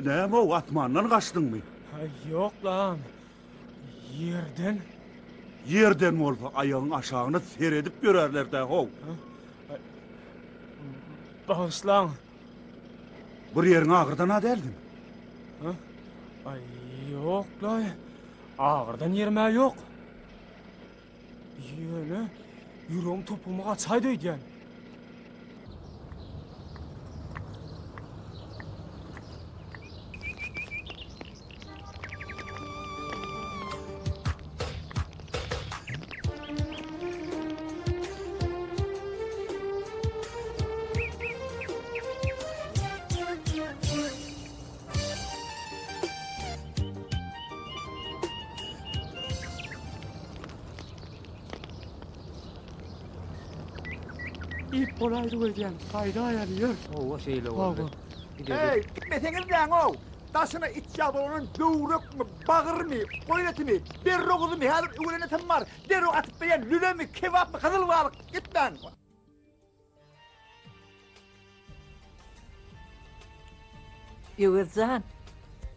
Näme-ow, asmandan gaçdyňmy? Ýok-lan, ýerden. Ýerden bolsa aýagyň aşagyna seredip ýörärler-dä, how. Bagyşlaň. Bir ýeriňi agyrdan-a däldiň? Aý, ýok-laý, agyrdan ýerim-ä ýok. Ýöne ýüregim topugyma gaçaýdy öýdýän. Iýip bolaýdy öýdýän. Gaýdaýaly ýör. Hawa şeýle boldy. Eý, gitmeseňiz näň-ow? Daşyna iç ýag dolanan böwrekmi, bagyrmy, goýun etimi, berroguzymy, häzir üwelen etim bar, derrew atyp berýän lülemi, kebapmy, gyzyl balyk, gitmäň! Öwez jan,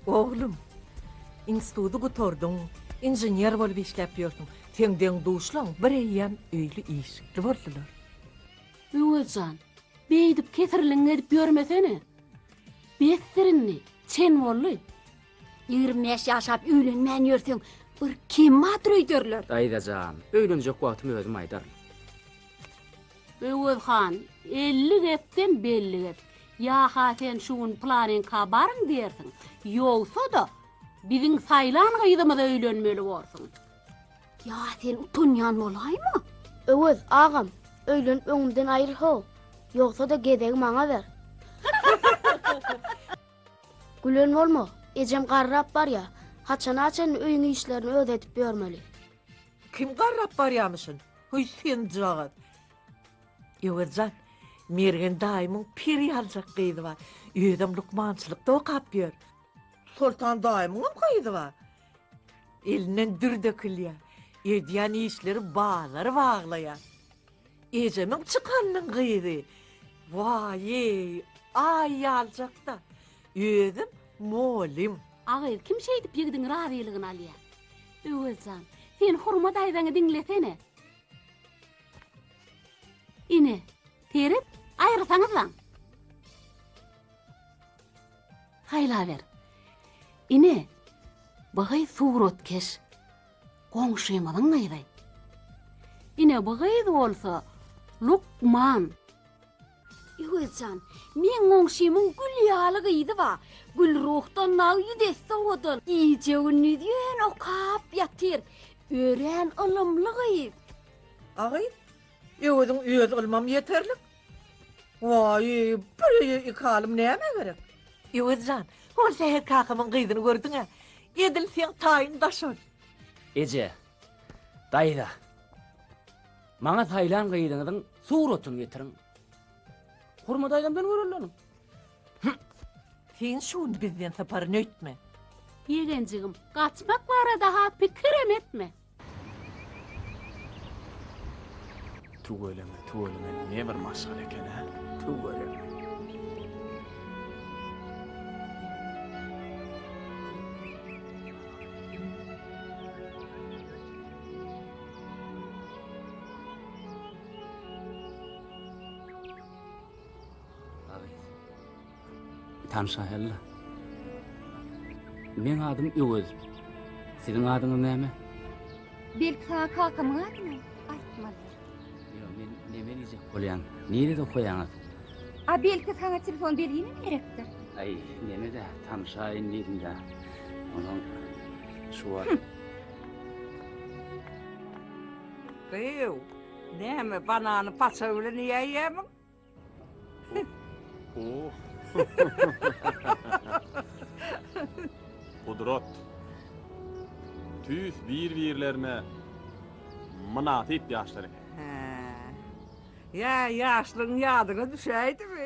oglum, institudy gutardyň, inžener bolup işläp ýörsüň. Seň deň-duşlaň bir eýýäm öýli-işikli boldular. Öwez jan, beýdip kesirligiňi edip ýörmesene. Besdir indi, çen boldy. 25 ýaşap öýlenmän ýörseň, bir kem bardyr öýderler. Daýza jan, öýlenjek wagtym özüm aýdaryn. Öwez han, 50 gepden belli gep. Ýa-ha sen şu gün pylanyňka baryň diýersiň, ýogsa-da, biziň saýlan gyzymyza öýlenmeli borsuň. Ýa sen utanýan bolaýma? Öwez, agam, öýlenip öňümden aýryl how. Ýogsa-da gezegi maňa ber. Gülen bolma, ejem garrap barýa. Haçana çenli öýüň işlerini özi edip ýörmeli. Kim garrap barýamyşyn? Höý senjagaz. Öwez jan, Mergen daýymyň peri ýaljak gyzy bar. Özem lukmançylykda okap ýör. Soltan daýymyňam gyzy bar. Elinden dür dökülýär. Edýän işleri bazary baglaýar. Ejemiň çykanynyň gyzy. Waý-eý, aý ýaljak-da. Özem mugallym. A gyz, kim şeýdip ýigidiň razylygyny alýar? Öwez jan, sen Hurma daýzaňy diňlesene. Ine, seret, aýrylsaňyzlaň. Saýlaber. Ine, bu gyz suratkeş. Goňşymyzyň gyzy. Ine, bu gyz bolsa lukman. Öwez jan, meň goňşymyň gül ýaly gyzy bar. Gülruhdan dagy ýüz esse owadan. Gije-gündiz ýöne okap ýatyr. Örän ylymly gyz. A gyz, Öweziň öz ylmam ýeterlik. Waý, bir öýe iki alym nämä gerek? Öwez jan, hol Sähet kakamyň gyzyny gördüň-ä? Edil seň taýyň daş ol. Eje, daýza, maňa saýlan gyzyňyzyň suratyny getiriň. Hurma daýzamdan göreliň. Sen şu gün bizden syparyn öýtme. Ýegenjigim, gaçmak barada-ha pikirem etme. Tüweleme, tüweleme, ne bir maşgala eken-ä? Tüweleme. Tanşaýaly. Meň adym Öwez. Siziň adyňyz näme? Belki saňa kakamyň adyny aýtmalydyr. Ýok, men neme diýjek bolýan? Nirede okaýaňyz? A belki saňa telefon belgimem gerekdir? Aý, neme-dä, tanşaýyn diýdim-dä. Onsoň şu wagt. Gyýw, näme, banany paçagy bilen iýäýýärmiň? Oh. Gudrat. Tüýs bir-birlerine mynasyp ýaşlar eken. Hä. Ýa ýaşlygyň ýadyňa düşäýdimi?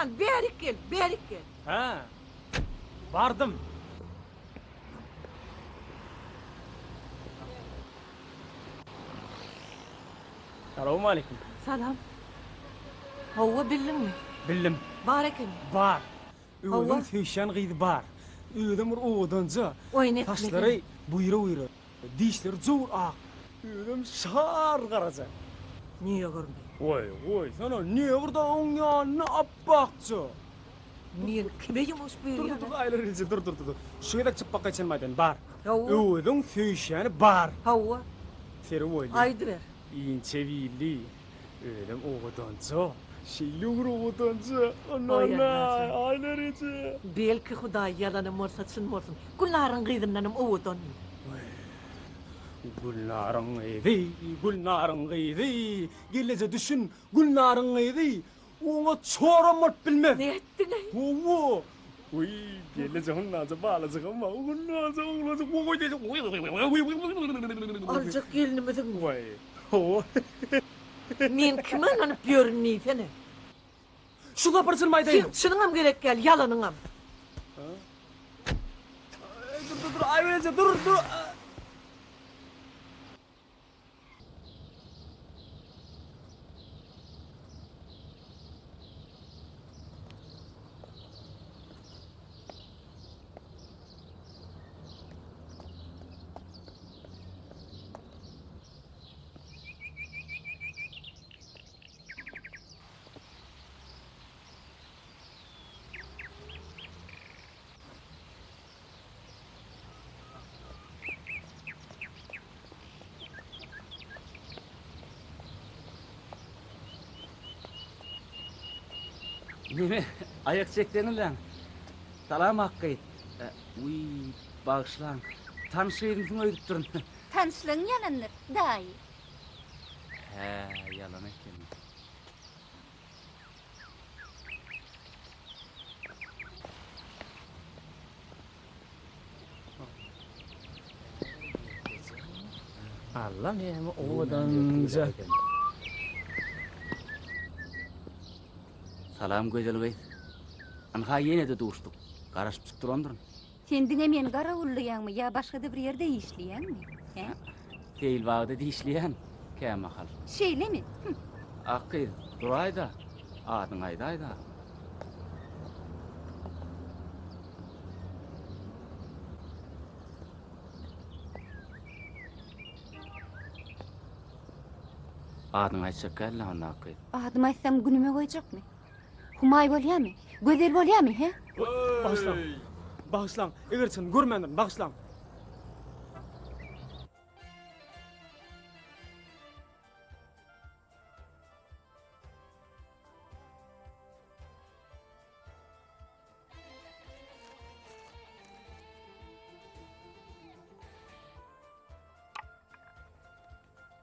jan, bärik gel, bärik gel. Hä, bardym. Salowmaleýkim. Salam. Hawa, bildiňmi? Bildim. Bar ekeni. Bar. Hawa. Öweziň söýüşýän gyzy bar. Özem bir owadanja. Oýun etmesene. Saçlary buýra-buýra. Dişleri jowur ak. Özem şar garaja. Negrmi? Goý, goýsana, negr-da oň ýanynda apbakja. Men kime ýumuş Dur, dur, dur, buýurýan? Aýlar eje, dur, dur, dur. Şu gezek çypbakaý çenimi aýdaýyn, bar. Hawa. Öweziň söýüşýäni bar. Hawa. Seri boýly. Aýdyber. Inçe billi. Özem owadanja. Şeýle bir owadanja. Anana, Aýlar eje. Belki Hudaý ýalanam bolsa çyn bolsun. Gülnaryň gyzyndanam owadanmy? Gülnaryň gyzy, Gülnaryň gyzy, gelneje düşün, Gülnaryň gyzy oňa çoram bolup bilmez. Nätdiň-eý? Hawa. Wiý, gelneje hondanca balajygam bar. Hondanca oglanjyk. Aljak gelnimiziň. Waý, hawa. Men kime ynanyp ýörün diýsene. Şu sapar çynymy aýdaýyn. Seň çynyňam gerek däl, ýalanyňam. Dur, dur, dur, Aýgül eje, dur, dur. Neme, aýak çekseňizläň. Salam Akgyz. Wiý, bagyşlaň. Tanyş gyzymsyň öýdüpdirin. Tanyşlygyň ýalandyr, daýy. Hä, ýalan ekeni. Alla näme owadanja. Salam gözel gyz. Ynha ýene-de duşduk. Garaşyp durandyryn. Sen diňe meni garawullaýaňmy ýa başga-da bir ýerde işleýäňmi? Hä? Seýilbagda dişleýän kämahal. Şeýlemi? Hüm. Ak gyz, duraý-da, adyňy aýdaý-da. Adyňy aýtjak däl-le onda, ak gyz. Adymy aýtsam günüme goýjakmy? Humaý bolýamy? Gözel bolýamy, he? Bagyşlaň. Bagyşlaň. Eger çyn görmändirin, bagyşlaň.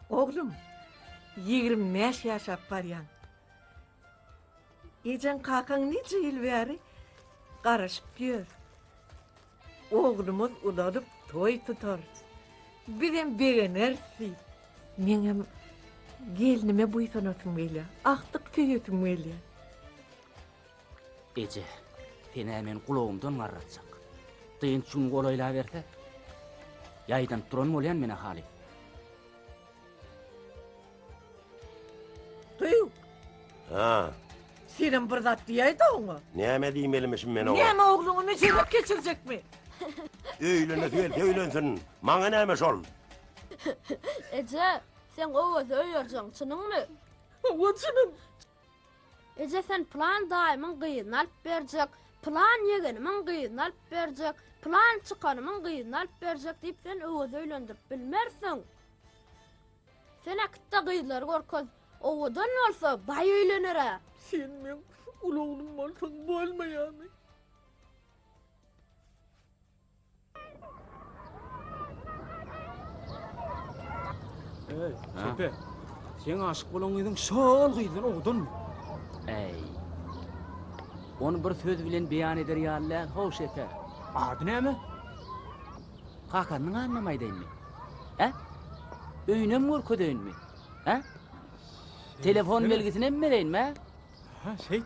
Oglum, 25 ýaşap barýaň. Ejeň kakaň nije ýyl bäri garaşyp ýör. Oglumyz ulalyp toý tutarys. Bizem begeneris diýip. Meňem gelnime buýsanasym gelýär. Agtyk söýesim gelýär. Eje, sen-ä meni gulagymdan garratjak. Dynç gün golaýlaberse, ýaýdanyp duran bolýan men-ä halys. Gyw! Ha. Senem bir zat diýäý-de oňa. Näme diýmelimişim men oňa? Näme ogluňy müjewek geçirjekmi? Öýlenesi gelse öýlensin. Maňa näme şol? Eje, seň Öwezi öýerjegiň çynyňmy? Hawa, çynym. Eje sen pylan daýymyň gyzyny alyp berjek, pylan ýegenimiň gyzyny alyp berjek, pylan çykanymyň gyzyny alyp berjek diýip sen Öwezi öýlendirip bilmersiň. Sen äkitde gyzlary görkez. Owadan bolsa baý öýlener-ä. Sen meň uly oglum bolsaň bolmaýarmy? Eý, Şepe. Seň aşyk bolan gyzyň şol gyzdan owadanmy? Eý. Ony bir söz bilen beýan eder ýaly däl, how Şepe. Ady näme? Kakanyň adynam aýdaýynmy? Hä? Öýünem görkezeýinmi? Hä? Telefon belgisinem bereýinmi, hä? Hä, şeýt.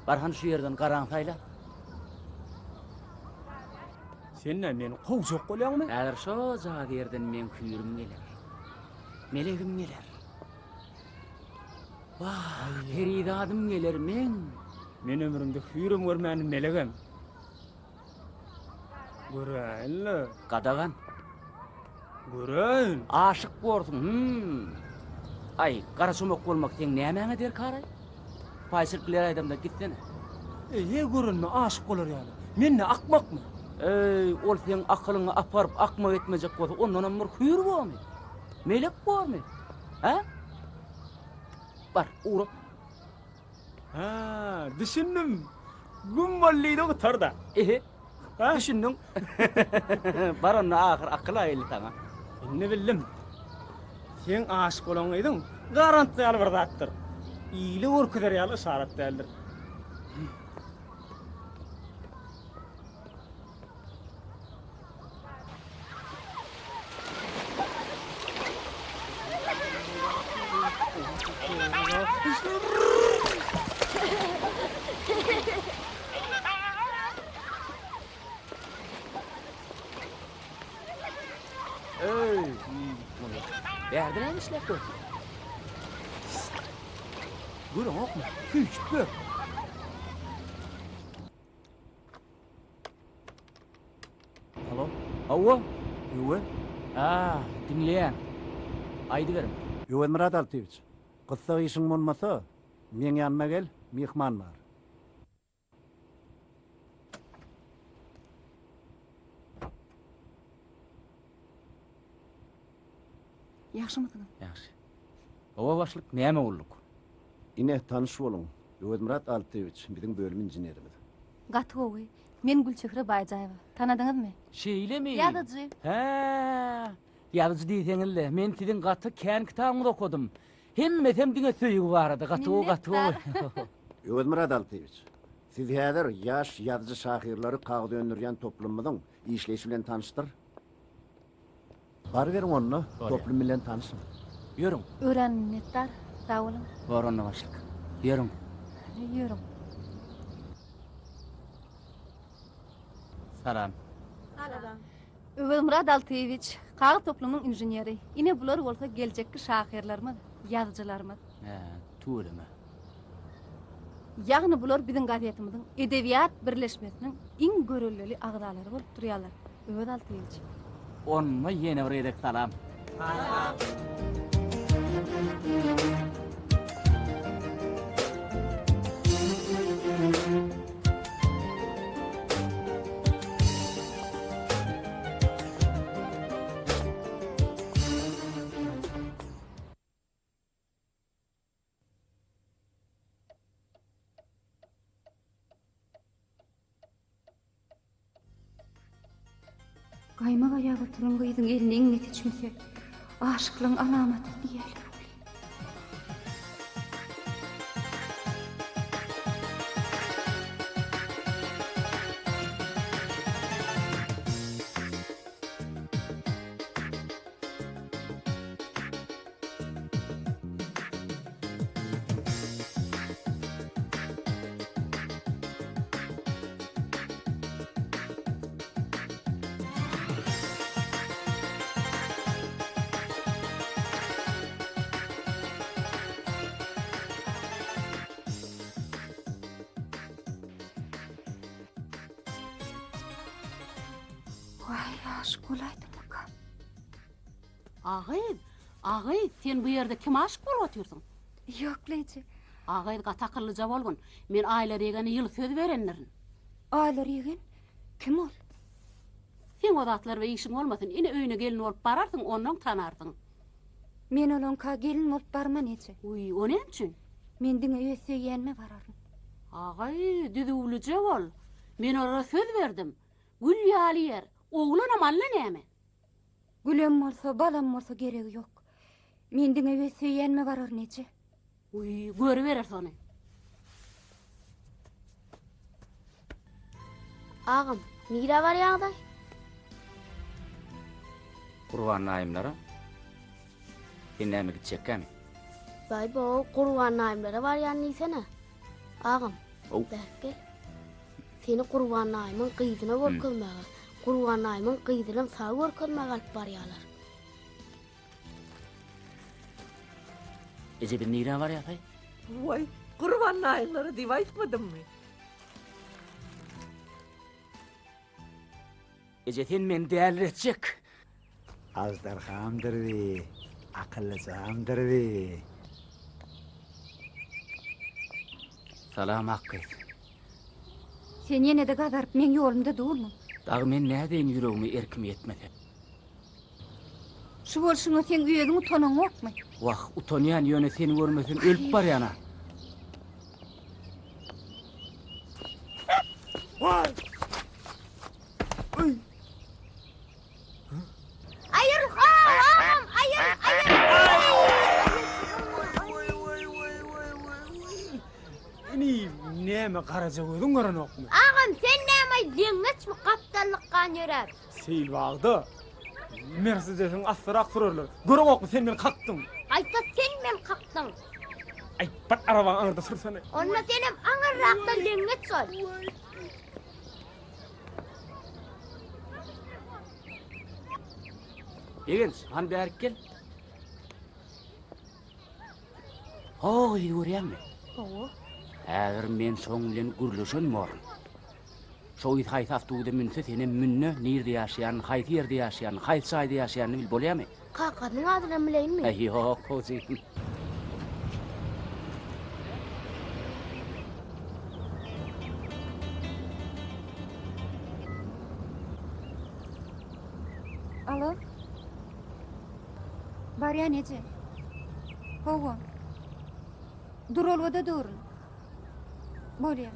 Bar hany şu ýerden garaň saýla. Sen nä meni kowjak bolýaňmy? Häzir şojagaz ýerden meň hüýrüm geler. Melegim geler. Wah, perizadym geler meň. Men ömrümde hüýrem görmändim, melegem. Göräýin-le. Gadagan. Göräýin. Aşyk borsuň, hüm. Aý, garaçomak bolmak seň nämäňe derkar-aý? Paýçylyk biler aýdamda gitsene. Eý, görünme aşyk bolar ýaly. Men nä akmakmy? Eý, ol seň akylyňy aparyp akmak etmejek bolsa, ondanam bir hüýr bormy? Melek bormy? Hä? Bar, ugra. Hä, düşündim. Güm bol diýdi gutar-da. Ehe, düşündiň. Bar onda ahyr akyl-a geldi saňa. Indi bildim. Seň aşyk bolan gyzyň garantgy ýaly bir zatdyr. Ile görkezer ýaly yşarat däldir. Öý, muny bärde näme işläp ýörsüň? Göreňokmy? Süýşüp ýör. Halo? Hawa. Öwez? A, diňleýän. Aýdyberiň. Öwezmyrat Altyýewiç, gyssag işiň bolmasa, meň ýanyma gel, myhman bar. Ýagşymysyňyz? Ýagşy. Hawa başlyk, näme gulluk? Ine, tanyş boluň, Öwezmyrat Altyýewiç, biziň bölüm inženerimiz. Gaty gowy. Men Gülçehre Baýjaýewa. Tanadyňyzmy? Şeýlemi? Ýazyjy. Hä, ýazyjy diýseňiz-le, men siziň gaty kän kitabyňyzy okadym. Hemmesem diňe söýgi barada. Gaty gowy, gaty gowy. Minnetdar. Öwezmyrat Altyýewiç, siz häzir ýaş ýazyjy-şahyrlary kagyz öndürýän toplumymyzyň işleýşi bilen tanyşdyr. Baryberiň onda, toplum bilen tanyşyň. Ýörüň. Örän minnetdar, sag boluň. Bor onda başlyk. Ýörüň. Ýörüň. Salam. Salam. Öwezmyrat Altyýewiç, kagyz toplumynyň inženeri. Ine bular bolsa geljekki şahyrlarymyz, ýazyjylarymyz. Hä, tüweleme. Ýagny bular biziň gazetimiziň edebiýat birleşmesiniň iň görelleli agzalary bolup durýarlar. Öwez Altyýewiç. Onda ýene bir gezek salam. Salam. Gaýmak aýap oturan gyzyň eline iňňe seçmese, aşyklygyň alamaty diýerler welin. Waý, aşyk bolaýdymyka? A gyz, a gyz, sen bu ýerde kime aşyk bolup otyrsyň? Ýok, Leýji. A gyz, gaty akyllyja bolgun. Men Aýlar ýegene ýyly söz berendirin. Aýlar ýegen? Kim ol? Seň o zatlar bilen işiň bolmasyn. Ine, öýüne gelin bolup bararsyň, onnoň tanarsyň. Men olaňka gelin bolup barman, eje. Wiý, o näme üçin? Men diňe öz söýýänime bararyn. A gyz, düzüwlije bol. Men olara söz berdim. Gül ýaly ýer. Oglanam alla näme? Gülem bolsa, balam bolsa geregi ýok. Men diňe öz söýýänime bararyn eje. Wiý, görübereris ony. Agam, nirä barýaňyzaý? Gurban daýymlara. Sen näme gitjekkämi? Baý-bo, Gurban daýymlara barýan diýsene. Agam. Ow. Bärik gel. Seni Gurban daýymyň gyzyna görkezmäge, Gurban daýymyň gyzynam saňa görkezmäge alyp barýarlar. Eje biz nirä barýas-aý? Waý, Gurban daýyňlara diýip aýtmadymmy? Eje sen meni däliretjek. Aždarhamdyr bi, akyllyjamdyr bi. Salam Akgyz. Sen ýene-de gazaryp meň ýolumda durmyň? Dagy men nädeýin ýüregime erkim ýetmese. Şu bolşuňa seň özüň utanaňokmy? Wah, utanýan ýöne seni görmesem ölüp barýan-a. Aýyr, agam, aýyr, aýyr. Ini näme garaja gözüň görenokmy? Agam, sen näme leňňeçmi gapdallykgan ýöräp? Seýilbagda Mersedesiň assyrak sürerler. Göreňokmy sen meni kakdyň. Gaýta sen meni kakdyň. Aý, bir arabaň aňyrda sürsene. Onda senem aňyrrakda leňňeç bol. Begenç, hany bärik gel. Ho, gyzy görýäňmi? Hawa. Häzir men şoň bilen gürleşen borun. Şo gyz haýsy awtobusa münse, senem mün-de, nirde ýaşaýanyny, haýsy ýerde ýaşaýanyny, haýsy jaýda ýaşaýanyny bil, bolýamy? Kakasynyň adynam bileýinmi? Äý, ýok, hojy. Alo. Barýan eje. Hawa. Duralgada durun. Bolýar.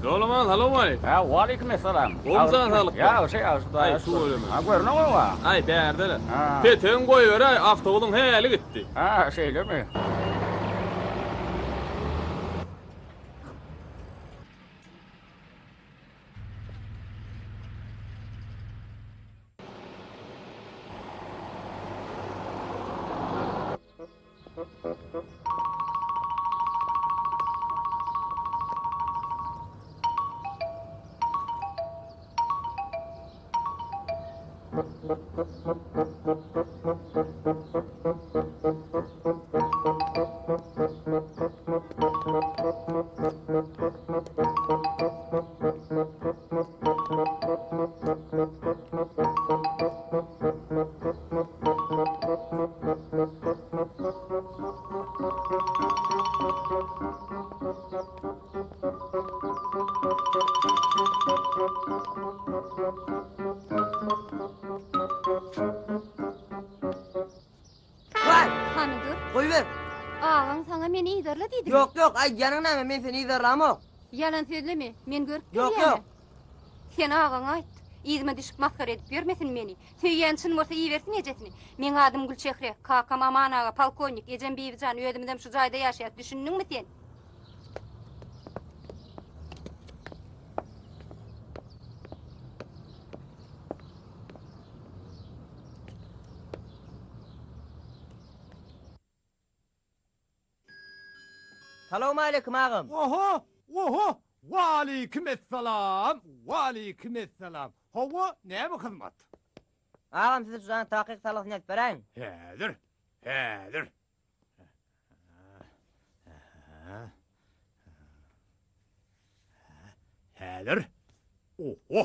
Dolaman, salowmaleýkim. Hä, waleýkim essalam. Gowmy jan saglykmy? Ýagşy, ýagşy, Hudaýa Aý, şükür. tüweleme. Ha, görnüň-ow-a. Aý, bärde-le. Ha. Petegiňi goýberäý, awtobusyň häli gitdi. Ha, şeýlemi? Waý! Hany dur. Goýber. Agaň saňa meni yzarla diýdimi? Ýok, ýok, aýdýanyň näme, men seni yzarlamok. Ýalan sözleme, men görüp Ýok, durýan-a. ýok. Sen agaňa aýt, yzyma düşüp masgara edip ýörmesin meni. Söýýän çyn bolsa ibersin ejesini. Meň adym Gülçehre, kakam Aman aga, polkownik, ejem Bibijan, özümizem şu jaýda ýaşaýas, düşündiňmi sen? Salowmaleýkim agam. Oho, oho, waleýkim essalam, waleýkim essalam. Hawa, näme hyzmat? Agam size şu jaýyň takyk salgysyny ýazyp beräýiň. Häzir, häzir. Häzir. Oho.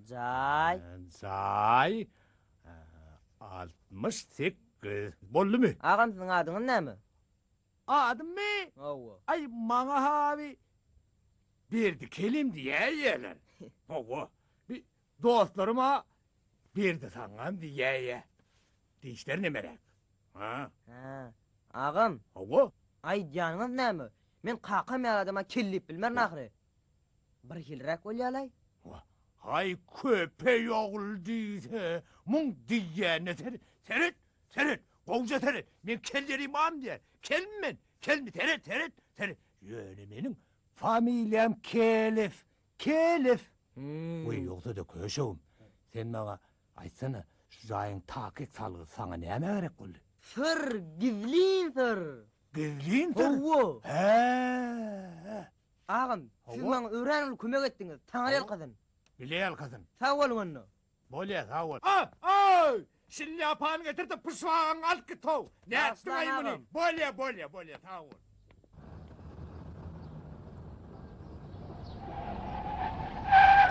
Jaý. Jaý. 68. Boldumy? Agam siziň adyňyz näme? Adymmy? Hawa. Aý, maňa haby Berdi kelim diýäýýärler. Hawa. Bi dostlarym-a Berdi saňňam diýäýýä. Dişler nemeräk? Ha? Hä. Agam. Hawa. Aýdýanyňyz näme? Men kakam ýaly adama kellip bilmerin ahyry. Birhiliräk bolýalaý. Haý köpeý ogul diýse, muň diýýänine seret, seret, seret! Gowja seret, men kel derimam diýýär. Kelmi men? Kelmi? Seret, seret, seret. Ýöne meniň familiýam Kelew. Kelew. Weý, ýogsa-da köşegim, sen maňa aýtsana, şu jaýyň takyk salgysy saňa nämä gerek boldy? Syr, gizlin syr. Gizlin syr? Hawa. Hä. Agam, siz maňa örän uly kömek etdiňiz. Taňry ýalkasyn. Bile ýalkasyn. Sag boluň onda. Bolýa, sag bol. A-aý! Şlýapany getir-de pyşbagaňy alyp git-how! Nätdiň-aý muny? Bolýa, bolýa, bolýa, sag bol.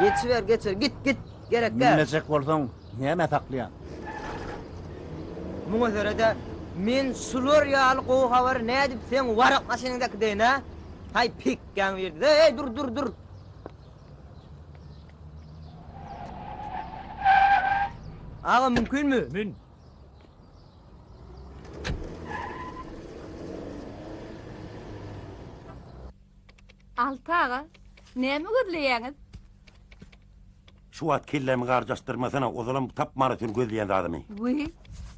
Geçiber, geçiber, git, git, gerek däl. Münmejek bolsaň, nämä saklaýaň? Muňa seret-ä, men şular ýaly gowy habary nädip seň warak maşynyňda äkideýin-ä? Haý, pekgäň birdi. Eý, dur, dur, dur! Aga mümkinmi? Mün. Alty aga, näme gözleýäňiz? Şu wagt kellämi garjaşdyrmasana, ozalam tapman öten gözleýän zadymy. Wiý,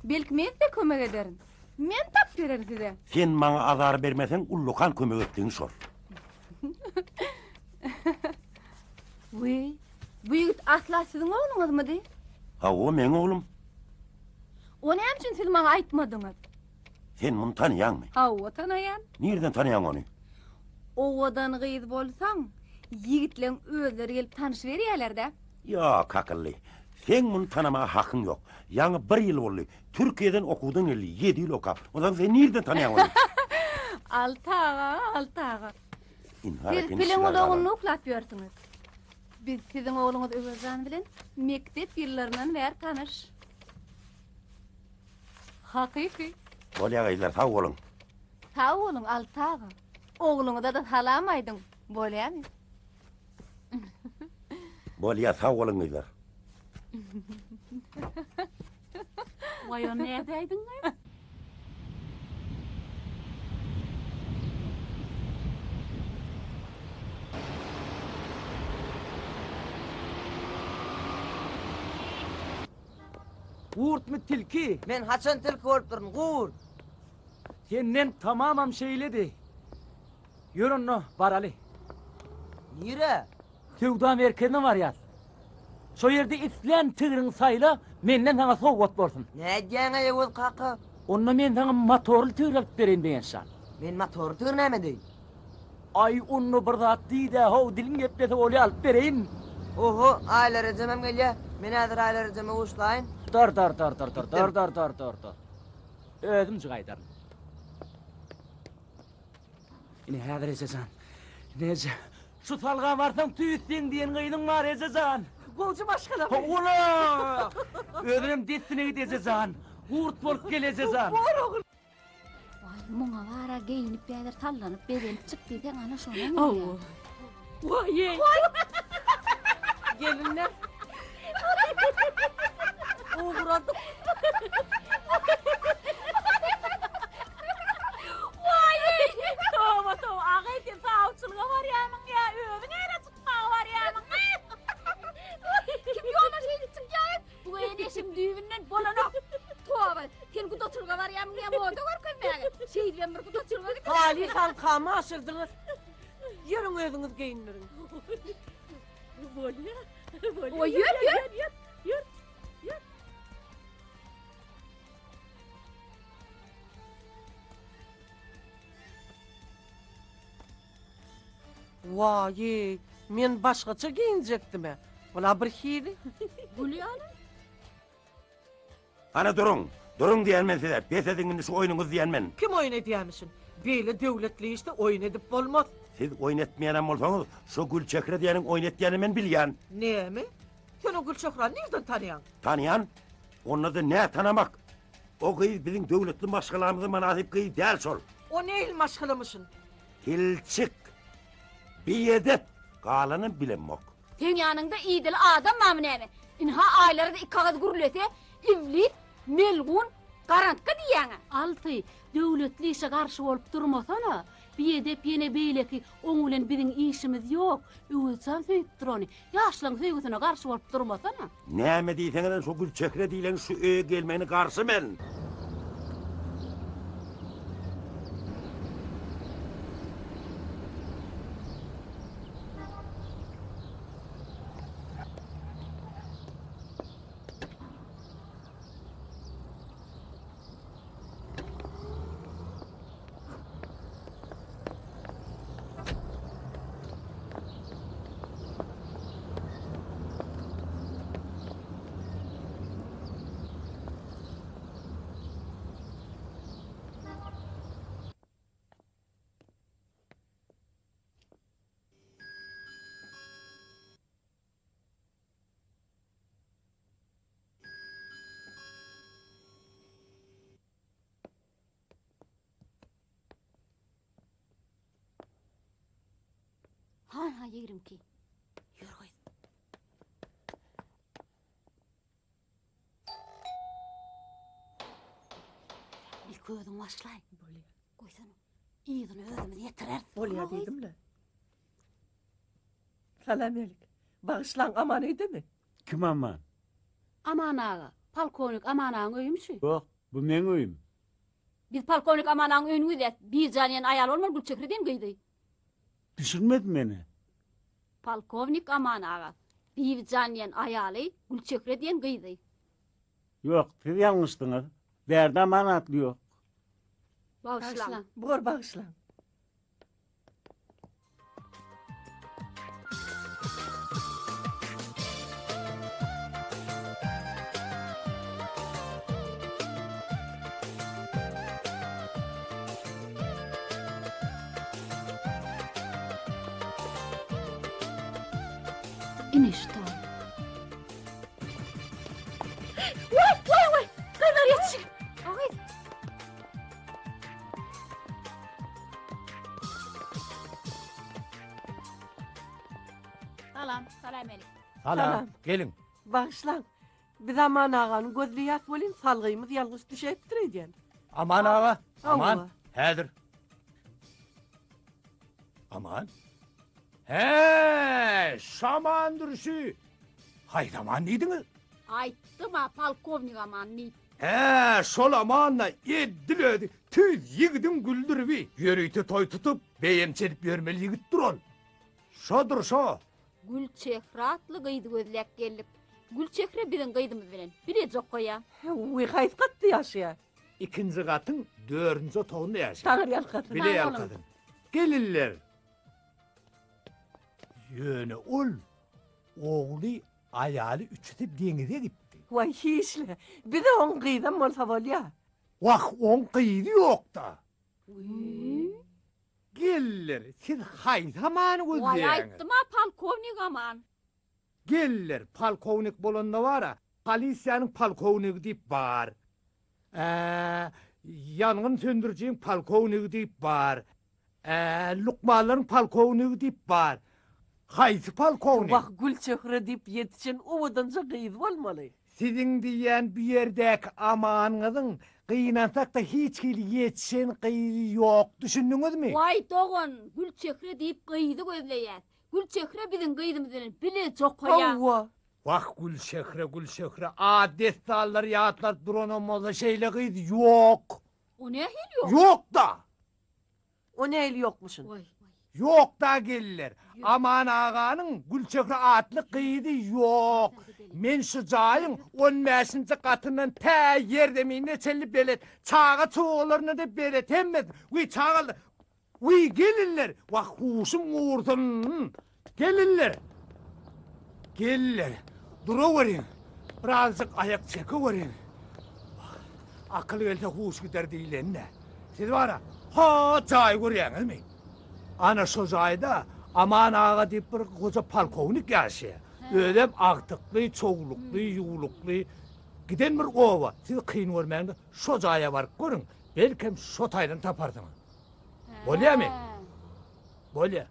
belki men size kömek ederin. Men tap bererin size. Sen maňa azar bermeseň, ullakan kömek etdigiň şol. Wiý, bu ýigit asla siziň ogluňyzmydy? Hawa, meň oglum. O näme üçin siz maňa aýtmadyňyz? Sen muny tanaýaňmy? Hawa, tanaýan. Nireden tanaýaň ony? Owadan gyz bolsaň, ýigitleň özleri gelip tanyşyberýäler-dä. Ýok, akylly. Seň muny tanamaga hakyň ýok. Ýaňy bir ýyl boldy. Türkiýeden okuwdan geldi, ýedi ýyl okap. Onsoň sen nireden tanaýaň ony? Alty aga, Alty aga. Ynha, Siz indi piliň şular ulagynda galan. uklap ýörsüňiz. Biz siziň ogluňyz Öwezjan bilen mekdep ýyllaryndan bäri tanyş. Hakyky. Bolýa gyzlar, sag boluň. Sag boluň, Alty aga. Ogluňyza-da salam aýdyň, bolýamy? Bolýa, sag boluň gyzlar. Waý, ony nädäýdiň? Gurtmy tilki? Men haçan tilki bolupdyryn, gurt? Senden tamamam şeýledi. Ýör onda, baraly. Nirä? Söwda merkezine barýas. Şo ýerde islän tigriňi saýla, menden saňa sowgat bolsun. Nädýäň-aý Öwez kaka? Onda men saňa motorly tigir alyp bereýin Begençjan. Men motorly tigir näme edeýin? Aý, onda bir zat diý-dä, how, diliň geplese bolýa, alyp bereýin. Oho, Aýlar ejemem gelýä. Men häzir Aýlar ejeme buşlaýyn. Dur, dur, dur, dur, dur, dur, dur, dur, dur, dur. Özümjik aýdaryn. Ine häzir ejejan. Ine eje. Şu salga barsaň tüýs seň diýen gyzyň bar ejejan. Gowja maşgalamy? Hawa. Özünem dessine git ejejan. Gurt bolup gel ejejan. Bor ogul. Waý, muňa bara geýinip häzir sallanyp bezenip çyk diýseň ana şonam Hawa. Waý-eý. Gelinler. Ugradyk. Waý-eý. Toba, toba. Agay sen sawçylyga barýarmyň ýa özüň ýere çykmaga barýarmyň? Kim ýola şeýdip çykýar? Bu eneşiň düýbünden bolanok. Toba, sen gudaçylyga barýarmyň ýa moda görkezmäge? Şeýdibem bir gudaçylyga gidiler. Halys halkamy aşyrdyňyz. Ýörüň özüňiz geýindiriň. Bolýa. Bolýa. Oý, ýör, ýör. Ýör, ýör. Ýör. Waý, men başgaça geýinjekdim-ä. Bula bir hili. Gül ýaly. Hany duruň! Duruň diýýän men size! Bes ediň indi şu oýnuňyzy diýýän men! Kim oýun edýämişin? Beýle döwletli işde oýun edip bolmaz. Siz oýun etmeýänem bolsaňyz, şo Gülçehre diýeniň oýun etýänini men bilýän. Näme? Sen o Gülçehrany nirden tanaýaň? Tanaýan? Onda-da nä tanamak? O gyz biziň döwletli maşgalamyza mynasyp gyz däl şol. O nähili maşgalamyşyn? Tilçik! Biedep! Galanam bilemok. Seň ýanyňda idili adam barmy näme? Ynha Aýlara-da iki agyz gürlese, iblis, melgun, garantga diýýäň-ä. Alty, döwletli işe garşy bolup durmasana. Biedep ýene beýleki, oň bilen biziň işimiz ýok. Öwezjan söýüpdir ony. Ýaşlaň söýgüsine garşy bolup durmasana. Näme diýseňizem şo Gülçehre diýlen şu öýe gelmegine garşy men. Ynha ýigrimki. Ýör gyz. Ilki özüň başlaý. Bolýar. Goýsana. Yzyny özümiz ýetireris. Bolýar diýdim-le. Salam elik. Bagyşlaň, Aman öýdemi? Kim Aman? Aman aga, polkownik Aman agaň öýümi şu? Ýok, bu meň öýüm. Biz polkownik Aman agaň öýüni gözläs. Birjan diýen aýal bolmaly Gülçehre diýen gyzy. Düşünmedim men-ä. Polkownik Aman aga, Bibijan diýen aýaly, Gülçehre diýen gyzy. Ýok, siz ýalňyşdyňyz. Bärde Aman atly ýok. Bagyşlaň. Bor, bagyşlaň. Ine şu toý. Waý, waý, waý! Gyzlar ýetişiň! Agyz! Salam, salam elik. Salam, geliň. Bagyşlaň, Biz Aman agany gözleýäs welin salgymyz ýalňyş düşäýipdir öýdýän. Aman aga, Aman, Hawa. häzir. Aman? Hä, şamandyr şü. Haýsy Aman diýdiňiz? Aýtdym-a, polkownik Aman diýip. Hä, şol Aman-da edil özi tüýs ýigidiň güldüribi. Ýörite toý tutup, beýemçi edip ýörmeli ýigitdir ol. Şodur şo. Gülçehre atly gyzy gözläp geldik. Gülçehre biziň gyzymyz bilen bileje okaýar. Wiý, haýsy gatda ýaşaýar? Ikinji gatyň dördünji otagynda ýaşaýar. Taňry ýalkasyn. Bile ýalkasyn. Gelinler. Ýöne ol ogly, aýaly üçüsi deňize gitdi. Waý, hiç-le. Bize oň gyzam bolsa bolýar. Wah, oň gyzy ýok-da. Geller, siz haýsy Amany Waý, gözleýäňiz? aýtdym-a, polkownik Aman. Geller, polkownik bolanda bar-a, polisiýanyň polkownigi diýip bar. Ä, ýangyn söndürijiň polkownigi diýip bar. Ä, lukmanlaryň polkownigi diýip bar. Haýsy polkownik? Wah, Gülçehre diýip ýetişen owadanja gyz bolmaly. Siziň diýýän bu ýerdäki Amanyňyzyň gynansak-da hiç hili ýetişen gyzy ýok, düşündiňizmi? Waý dogan, Gülçehre diýip gyzy gözleýäs. Gülçehre biziň gyzymyz bilen bileje okaýar. Hawa. Wah, Gülçehre, Gülçehre, ad-dessanlary ýatladyp duranam bolsa şeýle gyz ýok. O nähili ýok? Ýok-da! O nähili ýokmuşyn? Ýok-da gelinler. Aman aganyň Gülçehre atly gyzy ýok. Men şu jaýyň on bäşinji gatyndan tä ýerzemine çenli belet. Çaga-çugalaryna-da belet hemmesi. Wiý, çagalar, wiý, gelinler, wah, huşum gursun. Gelinler! Gelinler, duraweriň, birazjyk aýak çekeweriň. Akyl gelse huş gider diýleni-dä. Siz bar-a, ho jaýy görýäňizmi? Ana şo jaýda Aman aga diýip bir goja polkownik ýaşaýar. Özem agtykly, çowlukly, ýuwlukly. Giden bir oba. Siz kyn görmäň-de, şo jaýa baryp görüň. Belkem şo taýdan taparsyňyz. Bolýamy? Bolýa.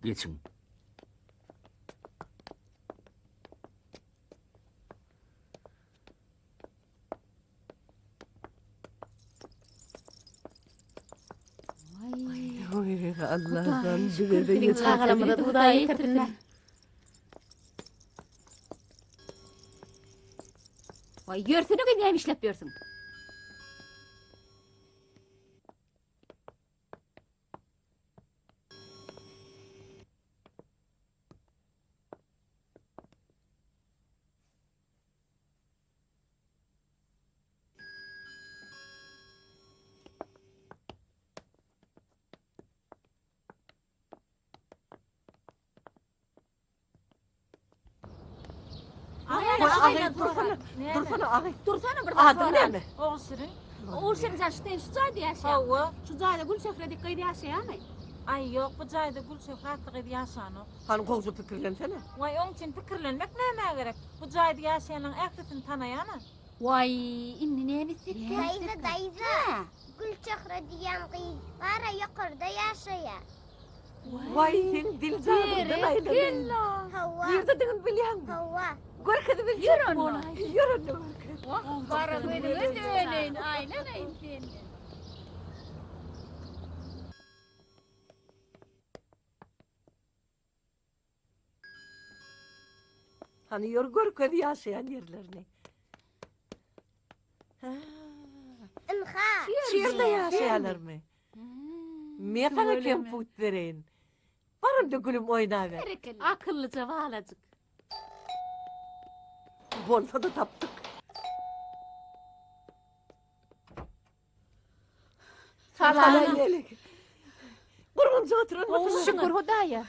Geçiň. Oý, Allah'ım bize de Biziň çagalarymyza Hudaý ýetirsin. Waý, ýörsene gyz näme işläp ýörsüň? Dursana, agy. Dursana bir Adyň näme? Ogulşirin. Ogulşirin jan şu sen şu jaýda ýaşaýaň. Hawa. Şu jaýda Gülçehre diýip gyz ýaşaýarmy? Aý, ýok, bu jaýda Gülçehre atly gyz ýaşanok. Hany gowja pikirlensene. Waý, oň üçin pikirlenmek nämä gerek? Bu jaýda ýaşaýanlaryň ählisini tanaýan-a. Waý, indi näme etsekkä? Daýza, daýza, Gülçehre diýen gyz bar-a ýokarda ýaşaýar. Waý, seň diljanyňdan aýlanaýyn. Hawa. Nirdedigini bilýäňmi? Hawa. Görkezip Ýör onda. Ýör onda görkez. Wah, gara gözüňe döneýin, aýlanaýyn senden. Hany ýör görkez ýaşaýan ýerlerini. Ynha. Şu ýerde ýaşaýarlarmy? Men saňa kemput bereýin. Bar onda gülüm oýnaber. Akyllyja balajyk. Bolsa-da tapdyk. Salam aleyküm. Gurgunja oturan bolsun. Şükür Hudaýa.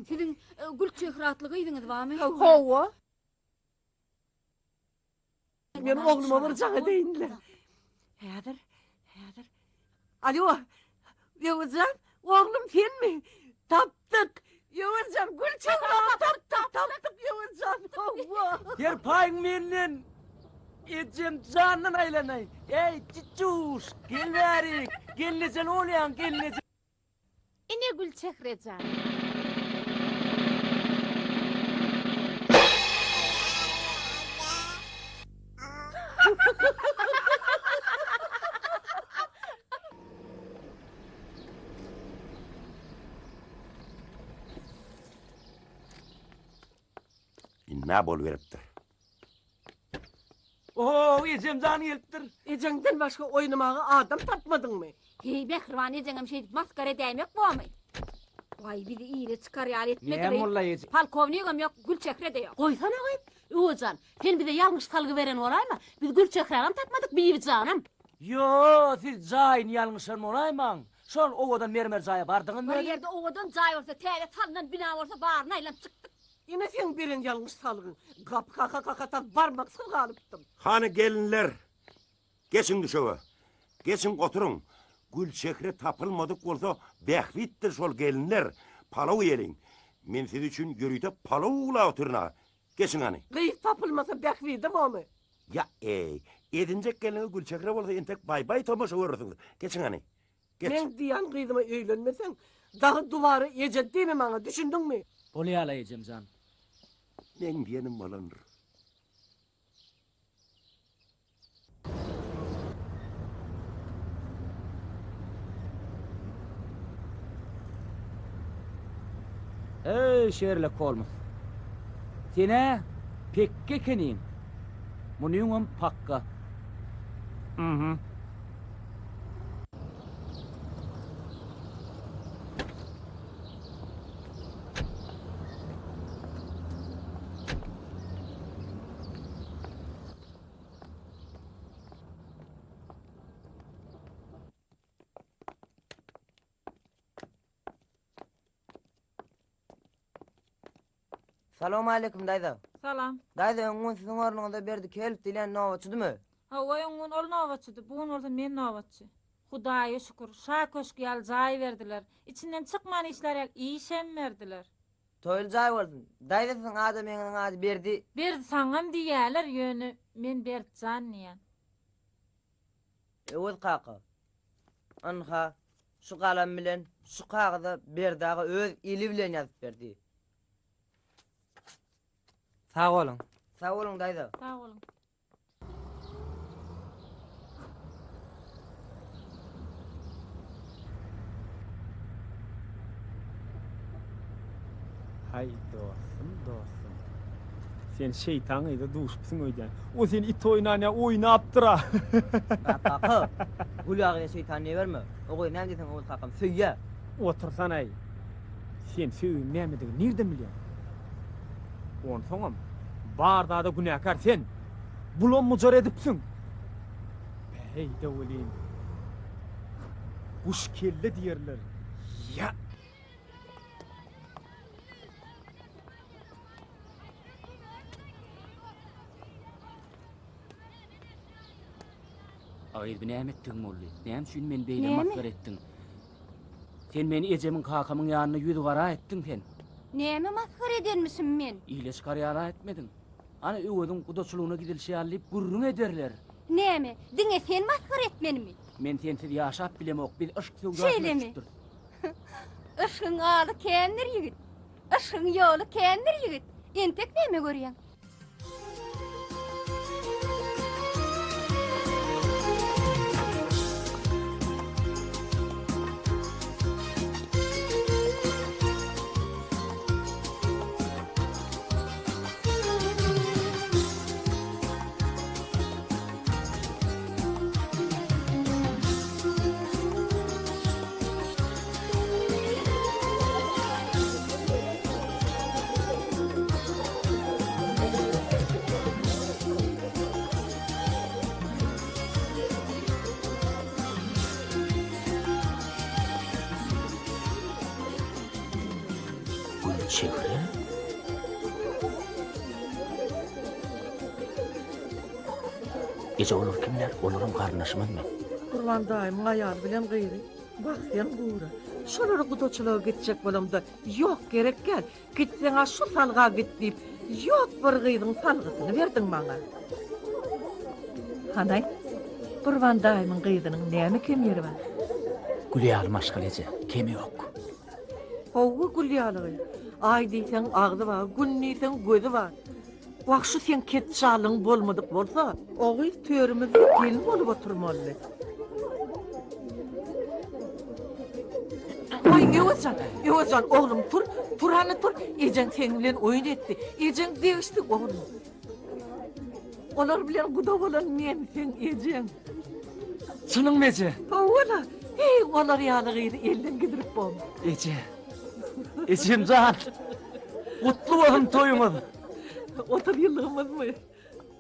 Siziň e, Gülçehre atly gyzyňyz barmy? Hawa. Men ogluma bir jaň edeýin-le. Häzir, häzir. Alo, Öwezjan, oglum senmi? Tapdyk. Öwezjan, Gülçehrany tapdyk, tapdyk Öwezjan. Hawa. Her paýyň menden. Ejem jandan aýlanaý. Eý, çiçuş, gel bärik. Gelnejeli bolýaň, gelneje. Ine Gülçehre jan. Indi boluberipdir. Oho, ejem jan gelipdir. Ejeňden başga oýnamaga adam tapmadyňmy? Heý, mähriban ejeňem şeýdip masgara edäýmek bormy? Waý, bizi ile çykar ýaly etmedi. Näme molla eje? Polkownikam ýok, Gülçehre-de ýok. Goýsana gyz, Öwejan, sen bize ýalňyş salgy beren bolaýma? Biz Gülçehränem tapmadyk, Bibijanam. Ýo, siz jaýyny ýalňyşan bolaýmaň. Şol owadan mermer jaýa bardyňyzmy Bir özi? ýerde owadan jaý bolsa, täze salnan bina bolsa baryny aýlanyp çykdyk. Ine seň beren ýalňyş salgyň. Gapy kaka-kaka tas barmaksyz galypdym. Hany gelinler, geçiň düşege. Geçiň oturyň. Gülçehre tapylmadyk bolsa bähbitdir şol gelinler. Palaw iýeliň. Men siz üçin ýörite palaw uwlap otyryn-a. Geçiň hany. Gyz tapylmasa bähbide bormy? Ýa-eý, edinjek gelniňiz Gülçehre bolsa entek baý-baý tomaşa görersiňiz. Geçiň hany. Geç. Meň diýýän gyzyma öýlenmeseň, dagy dubara eje diýme maňa, düşündiňmi? Bolýa-la ejem jan. Meň diýenim bolandyr. Eý, Şerlok Holms! Sen-ä pekge ekeniň. Munyňam pakga. Mhm. Salowmaleýkim daýza. Salam. Daýza öň gün siziň ornuňyzda Berdi Kelp diýlen nobatçydymy? Hawa öň gün ol nobatçydy, bu gün bolsa men nobatçy. Hudaýa şükür, şa köşgi ýaly jaý berdiler. Içinden çykman işlär ýaly işem berdiler. Toýly jaý bolsun. Daýza siziň adamyňyzyň ady Berdi. Berdi saňam diýýäler, ýöne men Berdijan diýýän. Öwez kaka. Ynha, şu galam bilen şu kagyza Berdi aga öz eli bilen ýazyp berdi. Sag boluň. Sag boluň daýza. Sag boluň. Haý dostum, dostum. Sen şeýtan gyza duşupsyň öýdýän. O seni it oýnan ýa oýnapdyr-a. Kaka, Gül aga şeýtan diýiberme. O gyz näme diýseň Öwez kakam söýýä. Otursanaý. Sen söýgiň nämedigini nirden bilýäň? Onsoňam, bar zada günäkär sen. Bulam-bujar edipsiň. Beýde welin, guş kelle diýerler. Ýa! A gyz, bu näme etdigiň boldy? Näme üçin meni beýle Näme? masgara etdiň? Sen meni ejemiň kakamyň ýanynda ýüzügara etdiň sen. Näme masgara edenmişim men? Ile çykar ýaly etmediň. Ana Öweziň gudaçylygyna gidilişi ýaly diýip gürrüň ederler. Näme, diňe sen masgara etmenimi? Men sensiz ýaşap bilemok, biz yşk söwdasyna Şeýlemi? düşüpdiris. Yşgyň aly kändir ýigit. Yşgyň ýoly kändir ýigit. Entek näme görýäň? Gülçehre? Eje olar kimler? Olaram garyndaşymyzmy? Gurban daýymyň aýaly bilen gyzy. Wah sen gura. Şolara gudaçylyga gitjek bolamda, ýok gerek däl. Gitseň-ä şu salga git diýip, ýok bir gyzyň salgysyny berdiň maňa. Hanaý, Gurban daýymyň gyzynyň näme kem ýeri bar? Gül ýaly maşgala eje, kemi ýok. Hawa gül ýaly gyz. Aý diýseň agzy bar, gün diýseň gözi bar. Wah şu seň ketjalygyň bolmadyk bolsa, o gyz törümizde gelin bolup oturmalydy. Waý Öwezjan, Öwezjan oglum tur, tur hany tur, ejeň seň bilen oýun etdi, ejeň degişdi oglum. Olar bilen guda bolan men seň ejeň. Çynyňmy eje? Hawa-la, heý olar ýaly gyzy elden gidirip bolmaz. Eje. Ejem jan. Gutly bolsun toýuňyz. 30 ýyllygymyzmy?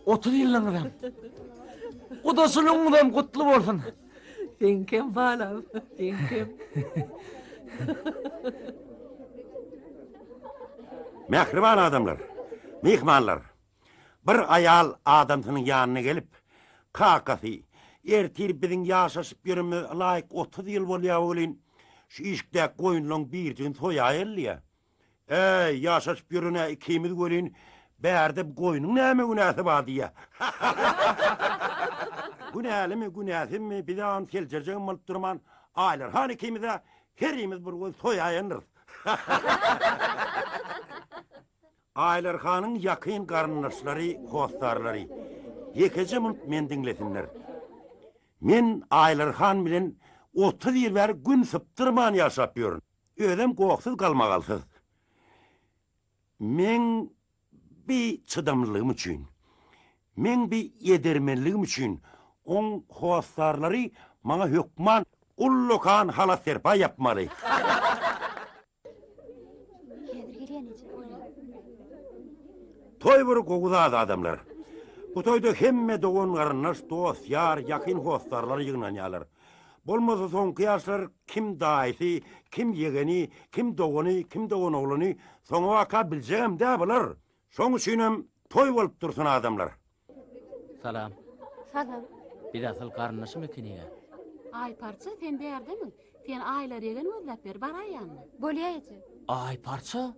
30 ýyllygyňyzam. Gudaçylygyňyzam gutly bolsun. Seňkem balam, seňkem. Mähriban adamlar, myhmanlar! Bir aýal adamsynyň ýanyna gelip, Kakasy, ertir biziň ýaşaşyp ýörenimize ylaýyk 30 ýyl bolýar welin, şu işikdäki goýunlaň birjigini soýaýaly diýýär. Äý, ýaşaşyp ýören-ä ikimiz welin, bärde bu goýnuň näme günäsi bar diýýär. Günälimi, günäsizmi, biz-ä ony seljerjegem bolup durman, Aýlar han ikimiz-ä herimiz bir goýun soýaýandyrys. Aýlar hanyň ýakyn garyndaşlary, hossarlary, ýekeje munt meni diňlesinler. Men Aýlar han bilen 30 ýyl bäri gün sypdyrman ýaşap ýörün. Özem gohsuz galmagalsyz. Meň bi çydamlylygym üçin, meň bi edermenligim üçin oň hossarlary maňa hökman ullakan halat-serpaý ýapmaly. Toý bir gowy zat adamlar. Bu toýda hemme dogan-garyndaş, dost-ýar, ýakyn hossarlar ýygnanýarlar. Bolmasa soňky ýaşlar kim daýysy, kim ýegeni, kim dogany, kim doganoglany soňabaka biljegem dä bular. Şoň üçinem toý bolup dursun adamlar. Salam. Salam. Biz asyl garyndaşym ekeniga. Aýparça sen bärdemiň? Sen Aýlar ýegen gözläp ber, baraý ýanyna. Bolýa eje. Aýparça?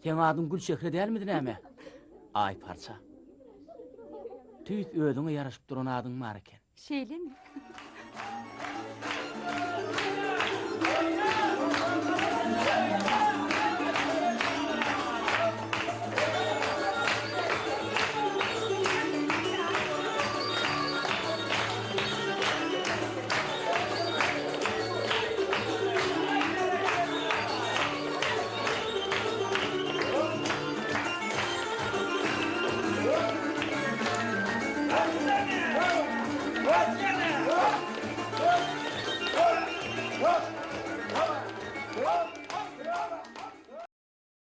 Seň adyň Gülçehre dälmidi näme? Aýparça. Tüýs özüňe ýaraşyp duran adyň bar eken. Şeýlemi?